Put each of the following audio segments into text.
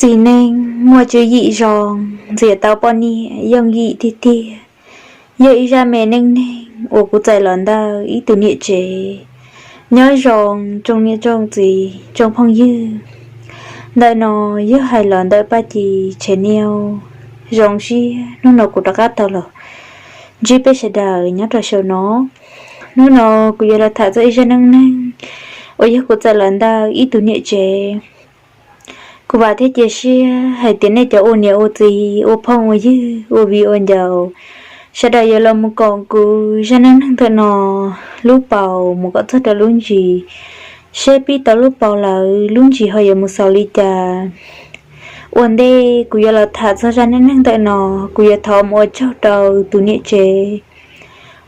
Txiv neej muaj tswv yim zoo, ntxias tau poj niam yooj yim tiag tiag. Yog ib zaj me neej neeg uas kuv txais los ntawm ib tug niam tsev nyob zoo tsoom niam tsoom txiv tsoom phooj ywg. Ntawm no yog hais los ntawm Paj Ci Channel. Zoo siab hnub no kuv rov qab tau los ntsib peb sawv daws nyob rau saum no. Hnub no kuv yuav los tham txog ib zaj neej neeg uas yog kuv txais los ntawm ib tug niam tsev. Kuv vam thiab cia siab hais tias nej cov ua niam ua txiv, ua phooj ua ywg, ua viv ua ncaus, sawv daws yuav los mus koom kuv zaj neej neeg ntawm no lub paus mus kom txog rau lub ntsis, seb pib tau lub paus lawm lub ntsis ho yuav mus xaus li cas. Ua ntej kuv yuav los tham txog zaj neej neeg ntawm no, kuv yuav thov mus ua tsaug rau tus niam tsev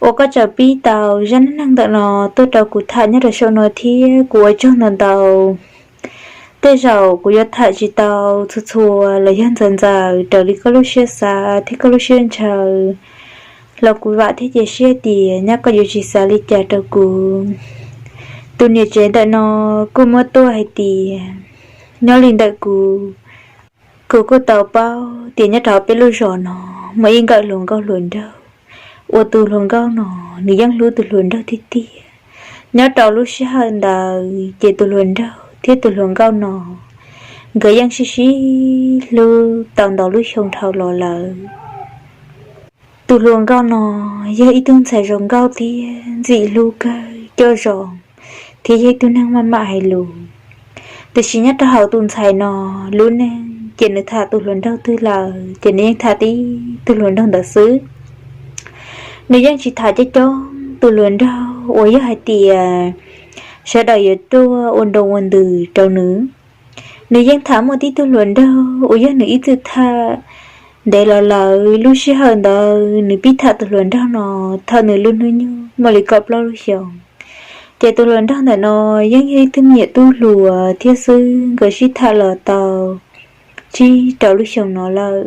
uas koj txawm pib tau zaj neej neeg ntawm no tuaj rau kuv tham nyob rau saum no thiab kuv ua tsaug ntau ntau. Tej zaum kuv yuav tham tsis tau txhua txhua los yog ntxaws ntxaws raws li koj lub siab xav thiab koj lub siab ntshaw, los kuv vam thiab cia siab tias nyab koj yuav tsis xav li cas rau kuv. Tus niam tsev ntawm no kuj muab tuaj hais tias nyob li ntawm kuv, kuv kuj tau paub tias nyob rau peb lub zos no muaj ib nkawm hluas nkauj hluas nraug, uas tus hluas nkauj no nws yeej hlub tus hluas nraug tiag tiag. Nyob rau lub sij hawm ntawd ces tus hluas nraug thiab tus hluas nkauj no nkawd yeej sib sib hlub tau ntau lub xyoo dhau los lawm. Tus hluas nkauj no yog ib tug ntxhais zoo nkauj thiab ntxim hlub kawg coj zoo, thiab yog ib tug neeg maj mam hais lus. Tiam sis nyob rau hauv tus ntxhais no lub neej ces nws tham tus hluas nraug twg lawm ces nws yeej tham tib tug hluas nraug ntawd xwb. Nws yeej tsis tham coob coob tus hluas nraug uas yog hais tias sawv daws yuav tuaj ua nroo ua ntws rau nws. Nws yeej tham muaj tib tug hluas nraug uas yog nws ib txwm tham ntev los lawm. Lub sij hawm ntawd nws pib tham tus hluas nraug no thaum nws lub hnub nyoog muaj li kaum plaub lub xyoos. Ces tus hluas nraug ntawm no yeej yog ib tug me nyuam tub hluas thiab xwb, nkawd sib tham los tau tsib rau lub xyoo no lawm.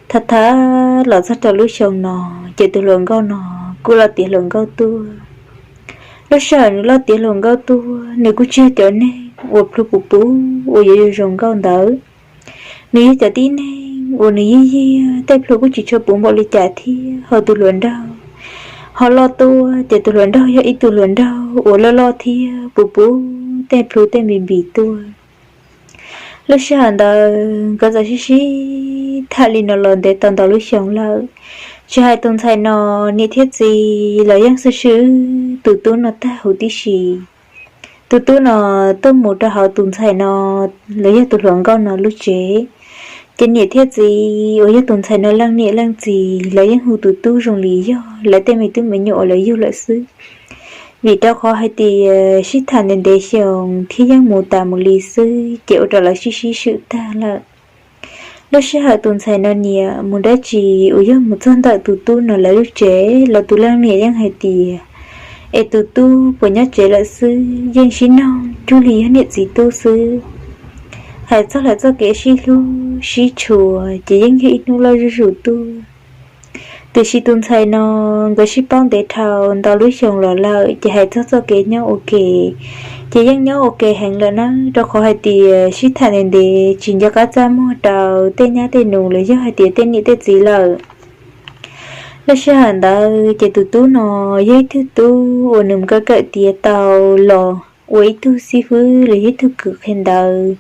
Tham tham los txog rau lub xyoo no ces tus hluas nkauj no kuj loj tiav hluas nkauj tuaj. Lub sij hawm nws loj tiav hluas nkauj tuaj, nws kuj tsis yog cov neeg uas plhu puv puv uas yuav zoo nkauj ntawd. Nws yog cov tib neeg uas nws yig yig tej plhu kuj tsis tshua puv npaum li cas thiab. Ho tus hluas nraug ho loj tuaj ces tus hluas nraug yog ib tug hluas nraug uas loj loj thiab puv puv tej plhu tej npis npis tuaj. Lub sij hawm ntawd nkawd txawm sib sib tham li no los ntev tau ntau lub xyoo lawm. Tsis hais tus ntxhais no niam thiab txiv los yeej xwb swb tus tub no tag huv tib si. Tus tub no tuaj mus rau hauv tus ntxhais no los yog tus hluas nkauj no lub tsev, ces niam thiab txiv uas yog tus ntxhais no leej niam leej txiv los yeej hu tus tub zoo li yog lawv tej me tub me nyuam uas lawv yug lawm xwb. Vim rau qhov hais tias sib tham ntev ntev xyoo thiab yeej mus tas mus li xwb ces ua rau lawv sib sib swm tag lawm. Lub sij hawm tus ntxhais no niam mus dab tsi uas yog mus txog ntawm tus tub no lawv lub tsev los tus leej niam yeej hais tias, es tus tub puas nyob tsev lawm xwb, yeej sib noog cuag li yog niam txiv tub xwb. Hais txog lawv txoj kev sib hlub sib tshua ces yeej yog ib hnub loj zuj zus tuaj. Tiam sis tus ntxhais no nkawd sib paub ntev dhau ntau lub xyoo los lawm ces hais txog txoj kev nyob ua ke ces yeej nyob ua ke heev lawm na, rau qhov hais tias sib tham ntev ntev tsis nco qab txaj muag rau tej nyab tej nus los yog hais tias tej niam tej txiv lawm. Lub sij hawm ntawd ces tus tub no yog ib tug tub uas nws mus kawm kawm tiav tau los ua ib tug xib fwb los yog ib tug kws qhia ntawv.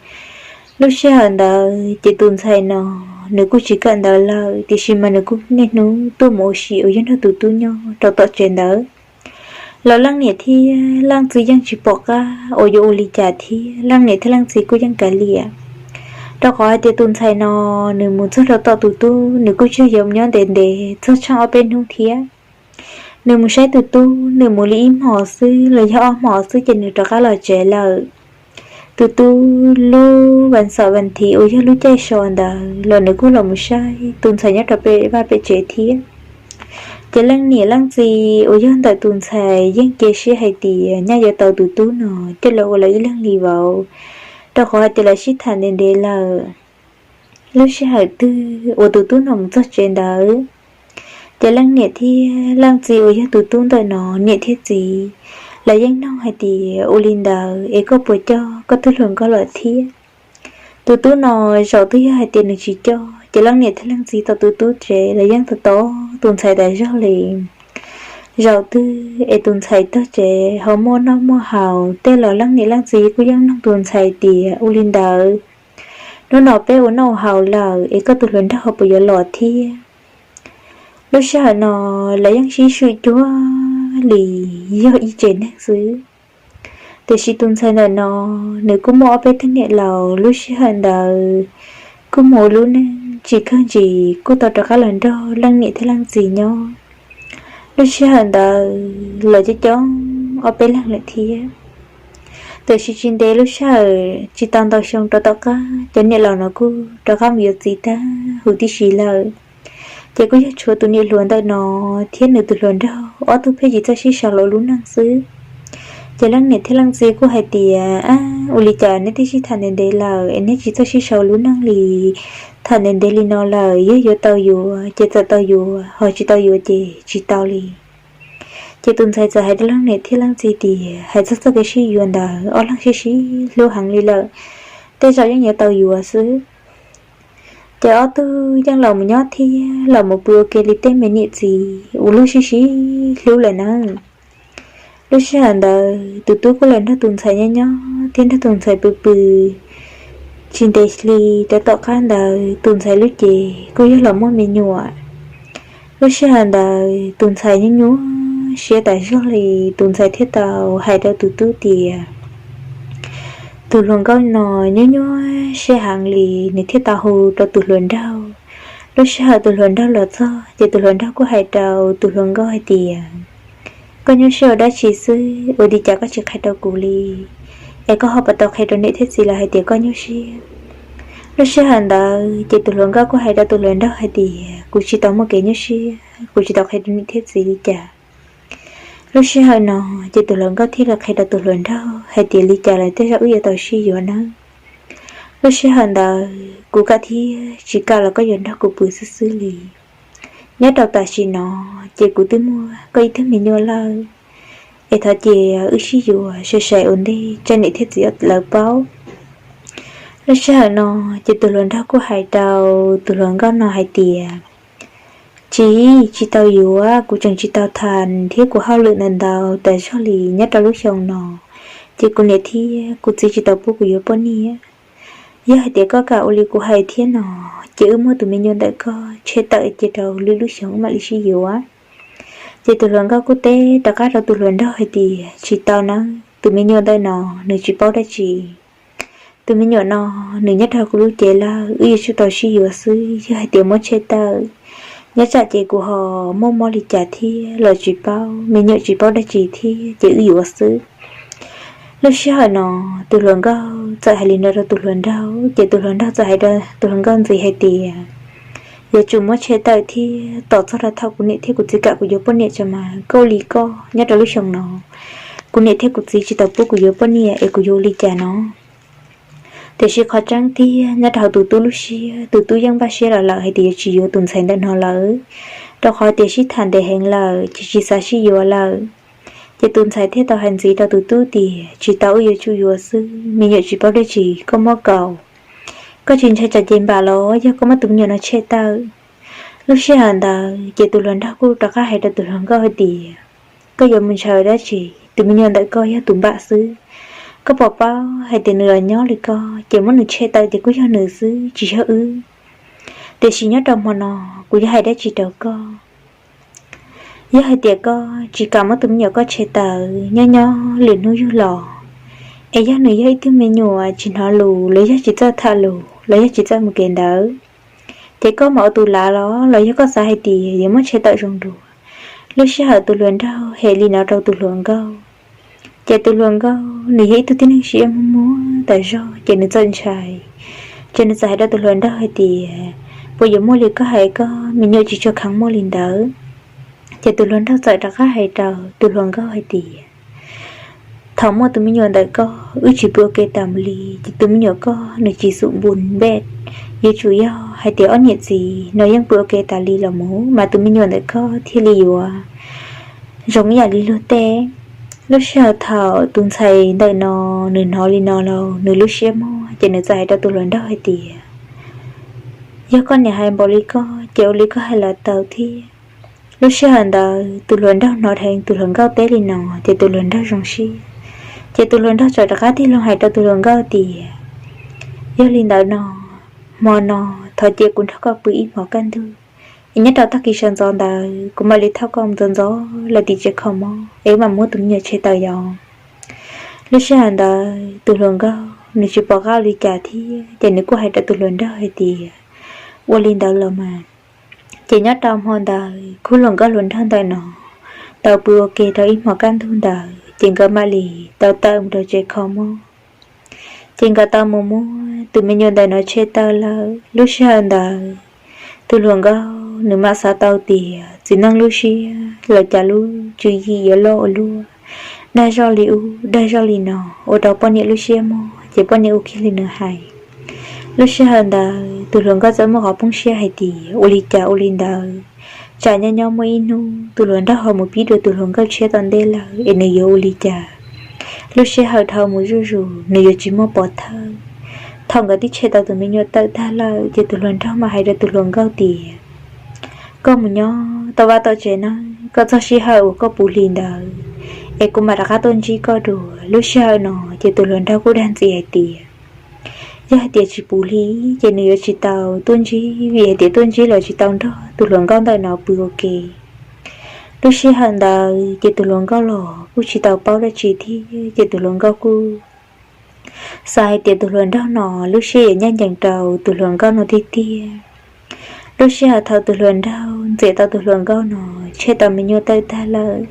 Lub sij hawm ntawd ces tus ntxhais no nws kuj tsis kawm ntawv lawm tiam sis mas nws kuj niaj hnub tuaj mus ua si uas yog nrog tus tub nyob rau tom tsev ntawd. Los leej niam thiab leej txiv yeej tsis pom qab uas yuav ua li cas thiab leej niam thiab leej txiv kuj yeej kav liam, rau qhov hais tias tus ntxhais no nws mus txog rau tom tus tub nws kuj tsis yog yuav mus nyob ntev ntev, txog tsheej ob peb hnub thiab. Nws mus saib tus tub, nws mus li ib hmos xwb los yog ob hmos xwb ces nws rov qab los tsev lawm. Tus tub lub vas xaum vas thiv uas yog lub caij so ntawd los nws kuj los mus saib tus ntxhais nyob rau pem vaj pem tsev thiab. Ces leej niam leej txiv uas yog ntawm tus ntxhais yeej cia siab hais tias nyaj yuav tau tus tub no coj los ua lawv ib leeg li vauv, rau qhov hais tias lawv sib tham ntev ntev lawm. Lub sij hawm twg uas tus tub no mus txog tsev ntawd, ces leej niam thiab leej txiv uas yog tus tub ntawm no niam thiab txiv, lawv yeej nug hais tias, ua li ntawd es koj puas coj koj tug hluas nkauj los thiab? Tus tub no zaum twg yog hais tias nws tsis coj ces leej niam thiab leej txiv tom tus tub tsev los yeej tos tus ntxhais tas zog li. Zaum twg es tus ntxhais tuag tsev ho muaj noj muaj haus tej los leej niam leej txiv kuj yeej nug tus ntxhais tias ua li ntawd, hnub no peb ua noj haus lawm es koj tus hluas nraug ho puas yuav los thiab? Lub sij hawm no lawv yeej sib swm cuag li yog ib tsev neeg xwb. Tiam sis tus ntxhais ntawm no nws kuj muaj ob peb tug niam laus, lub sij hawm ntawd kuj mus ua lub neej tsis kawg ntsis kuj tau rov qab los nrog leej niam thiab leej txiv nyob. Lub sij hawm ntawd los coob coob ob peb leeg lawm thiab. Tiam sis tsis ntev lub sij hawm tsis tau ntau xyoo rau tom qab cov niam laus no kuj rov qab mus yuav txiv tag huv tib si lawm. Ces kuj yog tshuav tus niam hluas ntawm no thiab nws tus hluas nraug ob tug pheej tsis txawj sib sau los ua lub neej xwb. Ces leej niam thiab leej txiv kuj hais tias, Ab, ua li cas neb twb sib tham ntev ntev lawm es neb tsis txawj sib sau ua lub neej li? Tham ntev ntev li no lawm, yog yuav tau yuav ces txawm tau yuav, ho tsis tau yuav ces tsis tau li. Ces tus ntxhais txawm hais rau leej niam thiab leej txiv tias, Hais txog txoj kev sib yuav ntawd ob leeg sib sib hlub heev li lawm, tej zaum yeej yuav tau yuav xwb. Ces ob tug yeej los mus nyob thiab los mus pw ua ke li tej me niam txiv ua luaj sib sib hlub lawm na. Lub sij hawm ntawd tus tub kuj los nrog tus ntxhais nyob nyob thiab nrog tus ntxhais pw pw. Tsis ntev li rau tom qab ntawd tus ntxhais lub cev kuj yog los muaj me nyuam. Lub sij hawm ntawd tus ntxhais nyuaj nyuaj siab tas zog li, tus ntxhais thiaj tau hais rau tus tub tias, tus hluas nkauj no nyuaj nyuaj siab heev li, nws thiaj tau hu rau tus hluas nraug. Lub sij hawm tus hluas nraug los txog ces tus hluas nraug kuj hais rau tus hluas nkauj hais tias, koj nyuaj siab ua dab tsi xwb, ua li cas koj tsis qhia rau kuv li? Es koj ho puas tau qhia rau niam thiab txiv lawv hais tias koj nyuaj siab? Lub sij hawm ntawd ces tus hluas nkauj kuj hais rau tus hluas nraug hais tias, kuv tsis tau muaj kev nyuaj siab, kuv tsis tau qhia rau niam thiab txiv li cas. Lub sij hawm no ces tus hluas nkauj thiaj li qhia rau tus hluas nraug hais tias, li cas los tej zaum wb yuav tau sib yuav nawb. Lub sij hawm ntawd kuv kam thiab tsis kam los koj yuav nrog kuv pw xwb xwb li. Nyob rau tam sim no ces kuv twb muaj koj ib tug me nyuam lawm, es thov cia wb sib yuav sai sai ua ntej tsam niam thiab txiv lawv paub. Lub sij hawm no ces tus hluas nraug kuj hais rau tus hluas nkauj no hais tias, tsis, tsis tau yuav, kuv tseem tsis tau tham thiab kuv hauj lwm ntau ntau tas zog li nyob rau lub xyoo no, ces kuv niam thiab kuv txiv tsis tau pub kuv yuav poj niam. Yog hais tias koj kam ua li kuv hais thiab no, ces wb muab tus me nyuam ntawm koj tshem tawm cia rau lwm lub xyoo mam li sib yuav. Ces tus hluas nkauj kuj teb rov qab rau tus hluas nraug hais tias, tsis tau nawb, tus me nyuam ntawm no nws tsis paub dab tsi. Tus me nyuam no nws nyob rau kuv lub cev lawm, wb yuav tsum tau sib yuav xwb. Yog hais tias muab tshem tawm, nyob tsam ces kuv ho muaj mob li cas thiab los tsis paub, me nyuam tsis paub dab tsi thiab ces wb yuav xwb. Lub sij hawm no tus hluas nkauj txawm hais li no rau tus hluas nraug, ces tus hluas nraug txawm hais rau tus hluas nkauj ntxiv hais tias, yuav tsum muab tshem tawm thiab tos txog rau thaum kuv niam thiab kuv txiv kam kuv yuav poj niam tso mas. Koj ua li koj nyob rau lub xyoo no, kuv niam thiab kuv txiv tsis tau pub kuv yuav poj niam es kuv yuav ua li cas no? Tiam sis qhov tseeb tiag nyob rau hauv tus tub lub siab, tus tub yeej npaj siab los lawm hais tias yuav tsis yuav tus ntxhais ntawm no lawm, rau qhov tias sib tham ntev heev lawm ces tsis xav sib yuav lawm. Ces tus ntxhais thiaj tau hais ntxiv rau tus tub tias, tsis tau, wb yuav tsum yuav xwb, me nyuam tsis paub dab tsi, koj muab kaus. Koj tsis ntshai tsam ces npam los yog koj muab tus me nyuam no tshem tawm? Lub sij hawm ntawd ces tus hluas nraug kuj rov qab hais rau tus hluas nkauj hais tias, koj yuav mus ntshaw dab tsi, tus me nyuam ntawm koj yog tus npam xwb. Koj puas paub hais tias nws los nyob li koj ces muab nws tshem tawm ces kuj yog nws xwb tsis yog wb. Tiam sis nyob rau hmo no kuv yuav hais dab tsi rau koj. Yog hais tias koj tsis kam muab tus me nyuam koj tshem tawm, nyob nyob lwm hnub yug los, es yog nws yog ib tug me nyuam tsis hnov lus los yog tsis txawj tham lus los yog tsis txawj mus kev ntawd, ces koj mam ua tus lav los los yog koj xav hais tias yuav muab tshem tawm zoo dua. Lub sij hawm tus hluas nraug hem li no rau tus hluas nkauj, ces tus hluas nkauj nws yog ib tug tib neeg siab muag muag tas zog ces nws txawm ntshai. Ces nws txawm hais rau tus hluas nraug hais tias, puas yuav muaj li koj hais, koj me nyuam tsis tshua kheev muaj li ntawd? Ces tus hluas nraug txawm rov qab hais rau tus hluas nkauj hais tias, thaum muaj tus me nyuam ntawm koj wb tsis pw ua ke tas mus li, ces tus me nyuam koj nws tsis xum npu npej. Yuav tsum yog hais tias ob niam txiv no yeej pw ua ke tas li los mus mas tus me nyuam ntawm koj thiaj li yuav zoo ib yam li luag tej. Lub sij hawm thaum tus ntxhais ntawm no nws hnov li no los nws lub siab muag ces nws txawm hais rau tus hluas nraug hais tias, yog koj niam hais npaum li koj ces ua li koj hais los tau thiab. Lub sij hawm ntawd tus hluas nraug hnov dheev tus hluas nkauj teb li no ces tus hluas nraug zoo siab. Ces tus hluas nraug txawm rov qab tig loo hais rau tus hluas nkauj tias, yog li ntawd no, hmo no thov cia kuv nrog koj pw ib hmos kaj ntug, es nyob rau tag kis sawv ntxov ntawd kuv mam li thauj koj mus ntxov ntxov lawm tim tsev kho mob es mam muab tus me nyuam tshem tawm yom. Lub sij hawm ntawd tus hluas nkauj nws tsis pom qab ua li cas thiab ces nws kuj hais rau tus hluas nraug hais tias, ua li ntawd los mas. Ces nyob rau hmo ntawd khub hluas nkauj hluas nraug ntawm no tau pw ua ke rau ib hmos kaj ntug ntawd ces nkawd mam li tau tawm mus rau tsev kho mob. Ces nkawd tau mus muab tus me nyuam ntawm no tshem tawm lawm. Lub sij hawm ntawd tus hluas nkauj nws mam xav tau tias txiv neej lub siab los cas lub tswv yim yuav loj ua luaj, dag zoj li ub dag zoj li no, ua rau poj niam lub siab muag ces poj niam ua kiag li nws hais. Lub sij hawm ntawd tus hluas nkauj txawm muaj qhov poob siab hais tias ua li cas ua li ntawd, tsam nyob nyob muaj ib hnub tus hluas nraug ho mus pib dua tus hluas nkauj tshiab tom ntej lawm es nws yuav ua li cas. Lub sij hawm dhau mus zuj zus nws yuav tsis muaj pov thawj. Thaum nkawd twb tshem tau tus me nyuam tawm tag lawm ces tus hluas nraug mam hais rau tus hluas nkauj tias, koj mus nyob tom vaj tom tsev na, koj txog sij hawm uas koj puv hlis ntawd es kuv mam rov qab tuaj ntsib koj dua. Lub sij hawm no ces tus hluas nraug kuj dag ntxias hais tias yog hais tias tsis puv hli ces nws yuav tsis tau tuaj ntsib, vim hais tias tuaj ntsib los tsis tau nrog tus hluas nkauj ntawm no pw ua ke. Lub sij hawm ntawd ces tus hluas nkauj los kuj tsis tau paub dab tsi thiab ces tus hluas nkauj kuj xav hais tias tus hluas nraug no lub siab yuav ncaj ncees rau tus hluas nkauj no tiag tiag. Lub sij hawm thaum tus hluas nraug ntxias tau tus hluas nkauj no tshem tau me nyuam tawm tag lawm,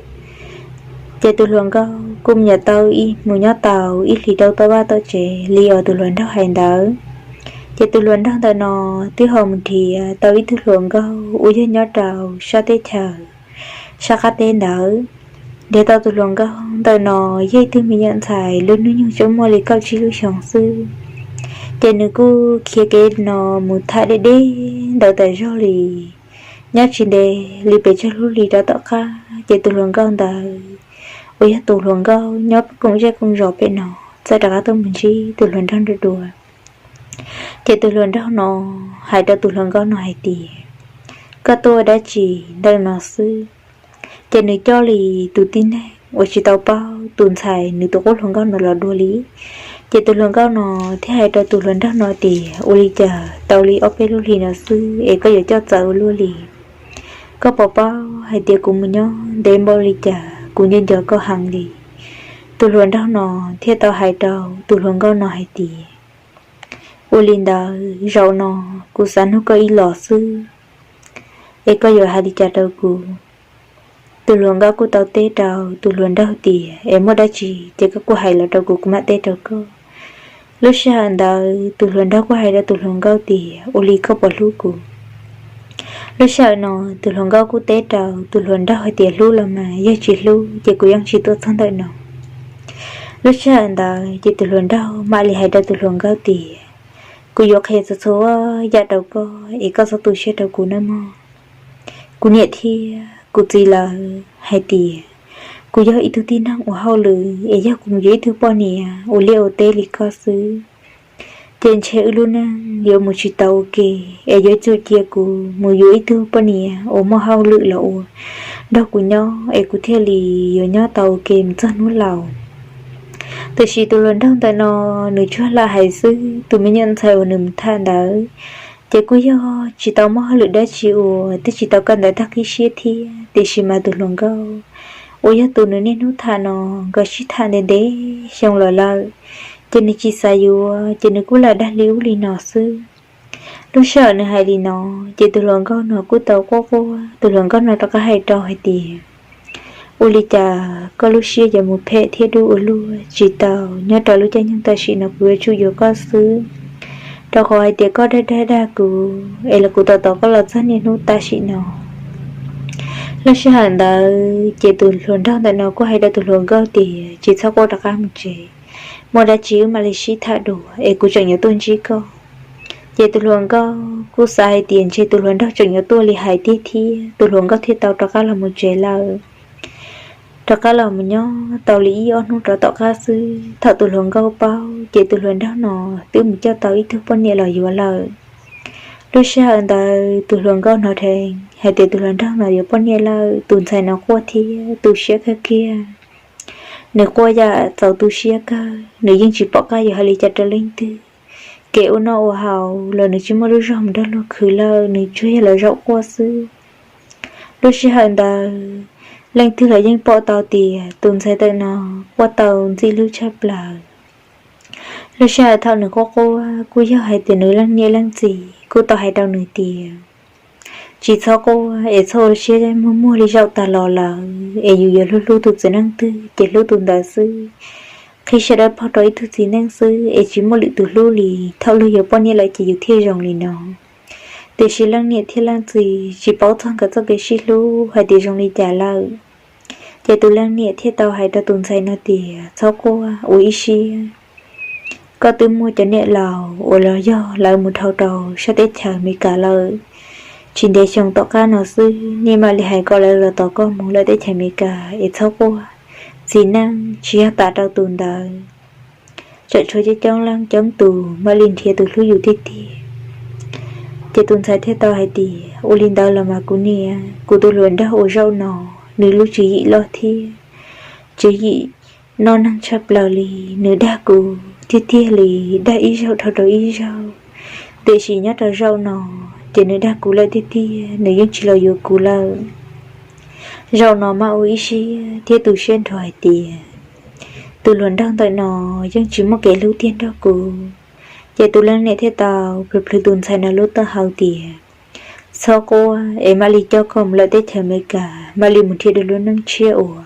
ces tus hluas nkauj kuj mus nyob tau ib, mus nyob tau ib hlis rau tom vaj tom tsev li uas tus hluas nraug hais ntawd. Ces tus hluas nraug ntawm no twb ho mus nrhiav tau ib tug hluas nkauj uas yog nyob rau sab teb chaws sab qab teb ntawd. Nrhiav tau tus hluas nkauj ntawm no yog ib tug me nyuam ntxhais lub hnub nyoog tsuas muaj li kaum tsib lub xyoos xwb. Ces nws kuj khiav kev no mus tham deb deb ntawd tas zog li. Nyob tsis ntev li pes tsawg lub hli rau tom qab ces tus hluas nkauj ntawd uas yog tus hluas nkauj nyob koom zej koom zos pem no txawm rov qab tuaj mus ntsib tus hluas nraug nrog dua. Ces tus hluas nraug no hais rau tus hluas nkauj no hais tias, koj tuaj ua dab tsi ntawm no xwb? Ces nws coj li tus tib neeg uas tsis tau paub tus ntxhais nws tus qub hluas nkauj no los dua li. Ces tus hluas nkauj no thiaj hais rau tus hluas nraug no tias, ua li cas tau li ob peb lub hlis no xwb es koj yuav coj txawv ua luaj li? Koj puas paub hais tias kuv mus nyob ntev npaum li cas kuv nco nco koj heev li. Tus hluas nraug no thiaj tau hais rau tus hluas nkauj no hais tias, ua li ntawd zaum no kuv xav nug koj ib los xwb es koj yuav hais li cas rau kuv? Tus hluas nkauj kuj tau teb rau tus hluas nraug tias, es muaj dab tsi ces koj kuj hais los rau kuv, kuv mam teb rau koj. Lub sij hawm ntawd tus hluas nraug kuj hais rau tus hluas nkauj tias, ua li koj puas hlub kuv? Lub sij hawm no tus hluas nkauj kuj teb rau tus hluas nraug hais tias, hlub los mas, yog tsis hlub ces kuv yeej tsis tuaj txog ntawm no. Lub sij hawm ntawd ces tus hluas nraug mam li hais rau tus hluas nkauj tias, kuv yuav qhia txhua txhua yam rau koj es koj txhob tu siab rau kuv nawb mog. Kuv niam thiab kuv txiv lawv hais tias kuv yog ib tug tib neeg ua hauj lwm es yog kuv mus yuav ib tug poj niam ua liaj ua teb li koj xwb ces ntshe wb lub neej yuav mus tsis tau ua ke, es yuav tsum cia kuv mus yuav ib tug poj niam uas muaj hauj lwm los ua nrog kuv nyob es kuv thiaj li yuav nyob tau ua ke mus txog hnub laus. Tiam sis tus hluas nraug ntawm no nws tsuas lam hais xwb, tus me nyuam ntxhais uas nws mus tham ntawd ces kuj yog tsis tau muaj hauj lwm dab tsi ua, twb tsis tau kawm ntawv tag kib siab thiab. Tiam sis mas tus hluas nkauj uas yog tus nws niaj hnub tham no, nkawd sib tham ntev ntev xyoo los lawm, ces nws tsis xav yuav ces nws kuj lam dag li ub li no xwb. Lub sij hawm nws hais li no ces tus hluas nkauj no kuj tau quaj quaj. Tus hluas nkauj no rov qab hais rau hais tias, ua li cas koj lub siab yuav mus phem thiab dub ua luaj? Tsis tau, nyob rau lub caij nyoog tam sim no kuv yuav tsum yuav koj xwb, rau qhov hais tias koj dag dag dag kuv es los kuv tos tos koj los txog niaj hnub tam sim no. Lub sij hawm ntawd ces tus hluas nraug ntawm no kuj hais rau tus hluas nkauj tias, tsis txhob quaj, rov qab mus tsev, muaj dab tsi wb mam li sib tham dua es kuv tseem yuav tuaj ntsib koj. Ces tus hluas nkauj kuj xav hais tias ntshe tus hluas nraug tseem yuav tuaj li hais tiag thiab, tus hluas nkauj thiaj tau rov qab los mus tsev lawm. Rov qab los mus nyob tau li ib ob hnub rov tom qab xwb, thaum tus hluas nkauj paub ces tus hluas nraug no twb mus coj tau ib tug poj niam los yuav lawm. Lub sij hawm ntawd tus hluas nkauj hnov dheev hais tias tus hluas nraug no yuav poj niam lawm, tus ntxhais no quaj thiab tu siab kawg kiag. Nws quaj yam txaus tu siab kawg, nws yeej tsis pom qab yuav hais li cas rau leej twg. Kev ua noj ua haus los nws tsis muaj lub zog mus nrog luag khwv lawm, nws tsuas yog los zaum quaj xwb. Lub sij hawm ntawd leej twg los yeej pom tau tias tus ntxhais ntawm no quaj tau ntxim hlub tshaj plaws. Lub sij hawm thaum nws quaj quaj kuj yog hais tias nws leej niam leej txiv kuj tau hais rau nws tias, tsis txhob quaj es txhob ua siab muag muag li zaum tas los lawm, es yus yuav hlub hlub tus txiv neej twg ces hlub tus ntawd xwb. Qhib siab dawb paug rau ib tug txiv neej xwb es tsis muaj lwm tus hlub li, thaum luag yuav poj niam lawm ces yus thiaj zoo li no. Tiam sis leej niam thiab leej txiv tsis paub txog nkawd txoj kev sib hlub hais tias zoo li cas lawm. Ces tus leej niam thiaj tau hais rau tus ntxhais no tias, txhob quaj, ua ib siab. Koj twb muaj cov niam laus uas los yog lawv mus dhau rau sab teb chaws Amelikas lawm. Tsis ntev xyoo tom qab no xwb nej mam li hais kom lawv los tos koj mus lawm teb chaws Amelikas es txhob quaj. Txiv neej tsis yog tas rau tus ntawd, tseem tshuav coob coob leej coob tus mam li nrhiav tus hlub yus tiag tiag. Ces tus ntxhais thiaj tau hais tias, ua li ntawd los mas kuv niam, kuv tus hluas nraug ua zaum no, nws lub tswv yim loj thiab tswv yim noj neeg tshaj plaws li. Nws dag kuv tiag tiag li, dag ib zaug dhau rau ib zaug. Tiam sis nyob rau zaum no ces nws dag kuv lawm tiag tiag, nws yeej tsis los yuav kuv lawm. Zaum no mas ua ib siab thiab tu siab nrho hais tias tus hluas nraug ntawm no yeej tsis muaj kev hlub tiag nrog kuv. Ces tus leej niam thiaj tau plhws plhws tus ntxhais no lub taub hau tias, txhob quaj es mam li coj koj mus lawm teb chaws Amelikas, mam li mus nrhiav dua lub neej tshiab ua.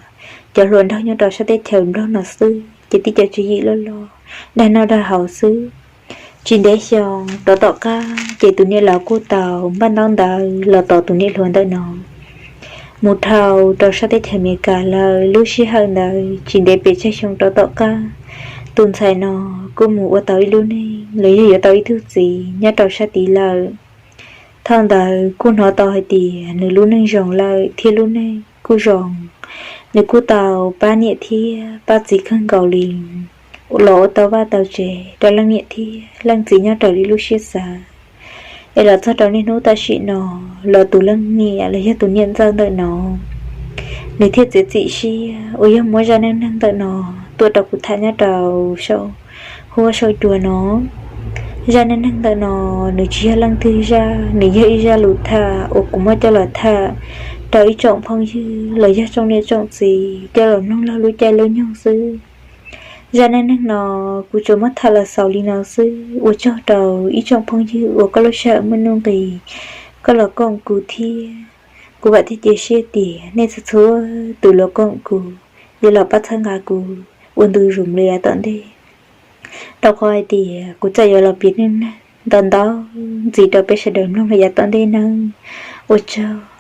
Cov hluas nraug nyob rau sab teb chaws Nplog no xwb ces tib cov tswv yim loj loj, dag noj dag haus xwb. Tsis ntev xyoo rov tom qab ces tus niam laus kuj tau npaj ntaub ntawv los tos tus niam hluas ntawm no mus dhau rau sab teb chaws Amelikas lawm. Lub sij hawm ntawd tsis ntev pes tsawg xyoo rov tom qab, tus ntxhais no kuj mus ua tau ib lub neej los yog yuav tau ib tug txiv nyob rau sab tid lawm. Thaum ntawd kuj hnov tau hais tias nws lub neej zoo lawm thiab lub neej kuj zoo. Nws kuj tau pab niam thiab pab txiv kawg nkaus li, los ua tau vaj tau tsev rau leej niam thiab leej txiv nyob raws li lub siab xav. Es los txog rau niaj hnub tam sim no los tus leej niam los yog tus niam ntxawm ntawm no, nws thiaj txiav txim siab uas yog muab zaj neej neeg ntawm no tuaj rau kuv tham nyob rau saum huab saum cua no. Zaj neej neeg ntawm no nws tsis yog leej twg zaj, nws yog ib zaj lus tham uas kuv muab coj los tham rau ib tsoom phooj ywg los yog tsoom niam tsoom txiv coj los mloog laug lub caij lub nyoog xwb. Zaj neej neeg no kuv tsuas muab tham los xaus li no xwb. Ua tsaug rau ib tsoom phooj ywg uas koj lub sij hawm muaj nuj nqis koj los koom kuv thiab. Kuv vam thiab cia siab tias nej txhua txhua tus los koom kuv, yuav los pab txhawb nqa kuv ua ntu zus li yav tom ntej. Rau qhov hais tias kuv txawm yuav los piav neej neeg ntau ntau ntxiv rau peb sawv daws mloog li yav tom ntej nawb. Ua tsaug.